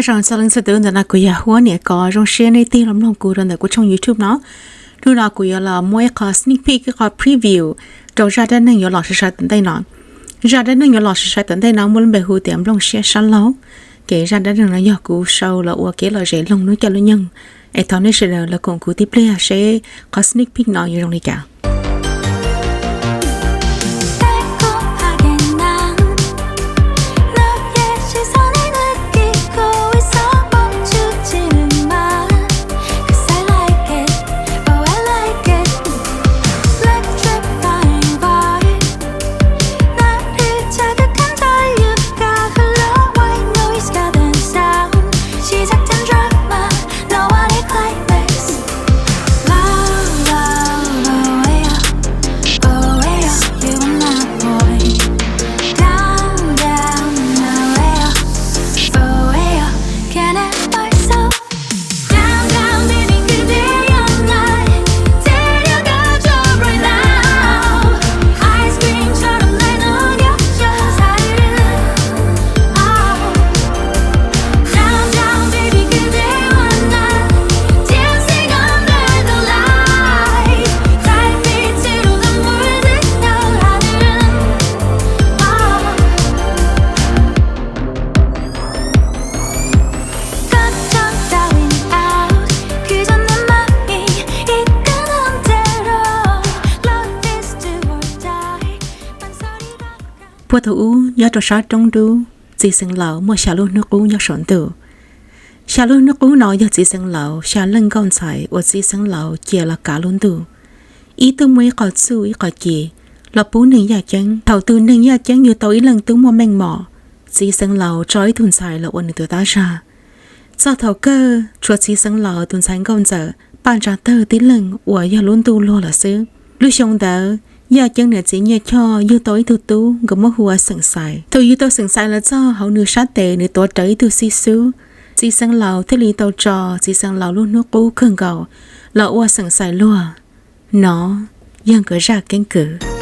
Txog leej txhua tus, ntawm no kuv yog Huab Niam Kov, zoo siab nej tig los mloog kuv rau ntawm kuv tshooj YouTube no. Hnub no kuv yuav los muab ib qho sneak peek, ib qho preview rau zaj dab neeg yuav los sai sai tom ntej no. Zaj dab neeg yuav los sai sai tom ntej no muaj lub npe hu tias Nplooj Siab Sab Laug. Ces zaj dab neeg no yog kuv sau los ua kev lom zem loog lub caij lub nyoog, es thov nej sawv daws los koom kuv tib pliag seb qhov sneak peek no yuav zoo li cas. Puag thaum ub nyob rau sab roob dub, txiv xeev laus muaj xya lub hnub qub nyob saum ntuj. Xya lub hnub qub no yog txiv xeev laus xya leej nkauj ntxhais uas txiv xeev laus cia los kav lub ntuj. Ib tug muaj ib qho txuj ib qho ci los pub neeg yaj ceeb. Thaum tus neeg yaj ceeb yug tau ib leej tub muaj meej mom, txiv xeev laus tso ib tug ntxhais los ua nws tus tab zag. Txog thaum kawg tshuav txiv xeev laus tus ntxhais nkauj ntxawm Paj Ntsa Tawg tib leeg uas yog lub ntuj luag lawm xwb. Lub xyoo ntawd yaj ceeb niam txiv Nyiaj Choj yug tau ib tug tub nkawd muab hu ua Xeem Xais. Thaum yug tau Xeem Xais los txog hauv nws sab tes nws tuav rawv ib tug xib xub, txiv xeev laus thiaj li tau tso txiv xeev laus lub hnub qub kawg nkaus los ua Xeem Xais luag. No yog nkawd zaj keeb kwm.